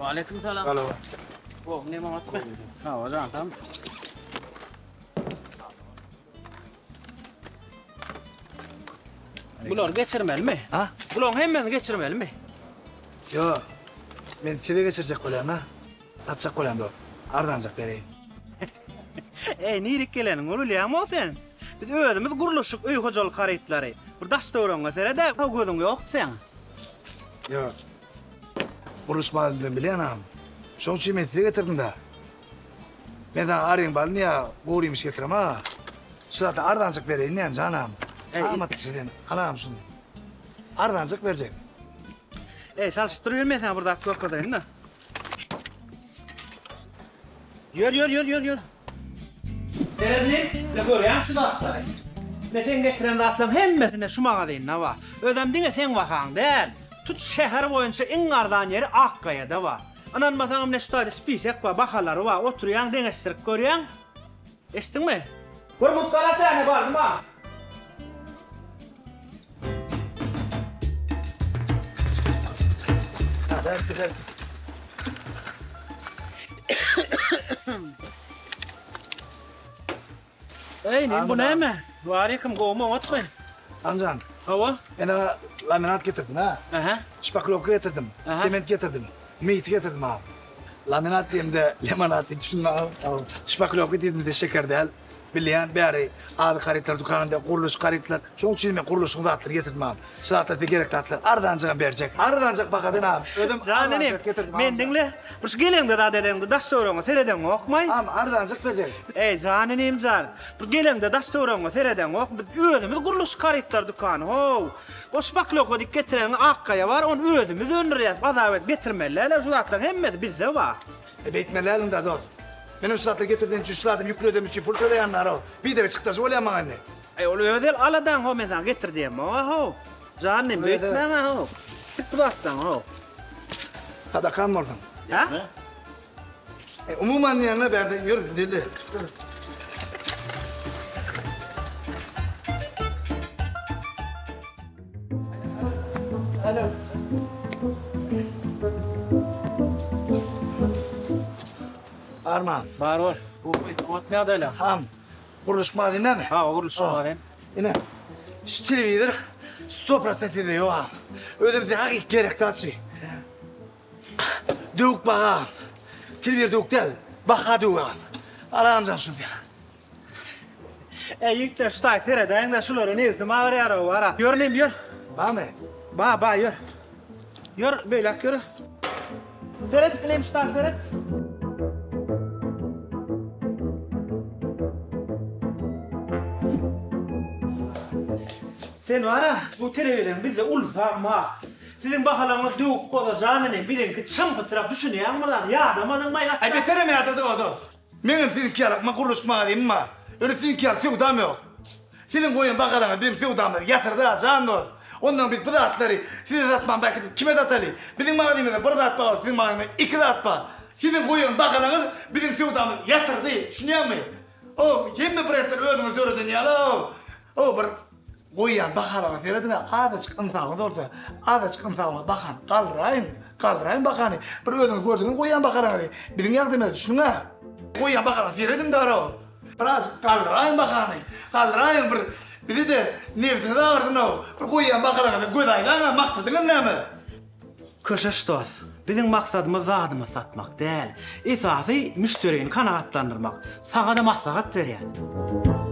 Waleýkim salam. Salam. Gowy, neme oňatmy? Sag bol, jan sagmy? Bulary geçirmelimi? Ha? Bularyň hemmesini geçirmelimi? Ýok. Men size geçirjek bolýan-a. Satjak bolýan dost. Arzanjak bereýin. Eý, nirik geleniňi bilýäňmi sen? Biz özümiz gurluşyk, öý hojalyk harytlary. Bir daş-töweregiňe seret-ä, gözüň ýokmy seň? Ýok. Gurluşyk magazyny men bilýän agam. Şoň üçin men size getirdim-dä. Men saňa aryň balyny ýa gury iýmiş getirem aga. Şu zady arzanjak bereýin diýýän jan agam. Amatly sen al agam şuny. Arzanjak berjek. Eý, salyşdyr ýör, men saňa bir zat görkezeýin-de. Ýör, ýör, ýör, ýör, ýör. Seret inim, ine görýäňmi şu zatlary? Ine seň getiren zatlaryň hemmesi ine şu magazynda bar. Özem diňe seň bahaň däl. Tutuş şäher boýunça iň arzan ýeri Akgaýada bar. Ynanmasaňam ine şu taýda spisek bar, bahalary bar. Oturýaň, deňeşdirip görýäň. Eşitdiňmi? Bir mutgala çäne bardym-a. Eý, inim, bu näme? Waleýkim, gowumy, oňatmy? Amjan. Hawa. Men saňa laminat getirdim, hä? Ähä. Şpaklowka getirdim. Sement getirdim. Meýti getirdim, ha. Laminat diýemde lemonad diýip düşünme, Şpaklowka diýdimde şeker däl. Bilýän, bäri azyk harytlar dükanynda gurluşyk harytlar. Şonuň üçin men gurluşygyň zatlary getirdim agam. Şu zatlar size gerek zatlar. Arzanjygam berjek. Arzanjak bahadan agam. Özüm Jan inim, arzanjak getirdim agam. meni diňle. Bir şu geleňde zat edeňde daş-töweregiňe seredeňokmaý? Agam, arzanjak berjek. Eý, jan inim jan. Bir geleňde daş-töweregiňe seredeňokmy? Biz özümiz gurluşyk harytlar dükany, how. O şpaklýowka diýip getireniň Akgaýa bar, ony özümiz öndürýäs. Azap edip getirmeli däl-ä, şu zatlaryň hemmesi bizde bar. E beýtmeli däldiň-dä dos. Menem şu zatlary getirdenim üçin, şu zadymy ýükledenim üçin pul töleýänler-ow. Biderek çykdajy bolýar maňa indi. Eý ol öz el aladaň how men saňa getir diýemok-a how. Jannym beýtmäň-ä how. Git bu zatdan how. Sadakam bolsun. Hä? E umuman diýende bärde ýör gideli. Barma. Bar bar. Bu oňat ýagdaýlar. Ham. Gurluşyk magazin näme? Ha, gurluşyk magazin. Ine. Şu telewizor 100% sizde ýok ha. Özüm size hakyky gerek zatçy. Döwük baga. Telewizor döwük däl. Baha döwük. Al amjan şuny sen. Eý ýigitler şu taýy seredäýiňdä şulara nebsim agyrýar-ow wara. Ýör inim ýör. Barmy? Ba ba ýör. Ýör beýläk ýöre. Seret inim şu taýy seret. Sen wara bu telewizoryň bizde ulusam bar. Siziň bahalaryňyz döwük bolsa jan inim biziňki çym pytrak düşünýäňmi bir zada ýadamadyňmaý gatda. Aý beterem ýadadyk-a dost. Meňem siziňki ýaly ma gurluşyk magazynym bar. Ýöne siziňki ýaly söwdam ýok. Siziň goýan bahalaryňyz biziň söwdamyzy ýatyrdy-a, jan dost. Ondan biz bu zatlary size satman belki biz kime sataly? Biziň magazynymyzda bir zat bar bolsa siziň magazyňyzda iki zat bar. Siziň goýan bahalaryňyz biziň söwdamyzy ýatyrdy, düşünýäňmi? O hemme brendleri özüňiz döreden ýaly-ow. O bir Goýýan bahalaryna serediň-ä, azajyk ynsabyňyz bolsa, azajyk ynsabyňyz bahany galdyraýyň, galdyraýyň bahany. Bir özüňiz gördüňiz goýýan bahalaryňyzy. Biziň ýagdaýymyza düşüniň-ä. Goýýan bahalaryna serediň dara. Birazjyk galdyraýyň bahany. Galdyraýyň bir bize-de nebsiňiz agyrsyn-ow. Bir goýýan bahalaryňyza göz aýlaň-a, maksadyňyz näme? Köşeş dos, biziň maksadymyz zadymyzy satmak däl. Esasy müşderini kanagatlandyrmak. Saňa-da maslahat berýän.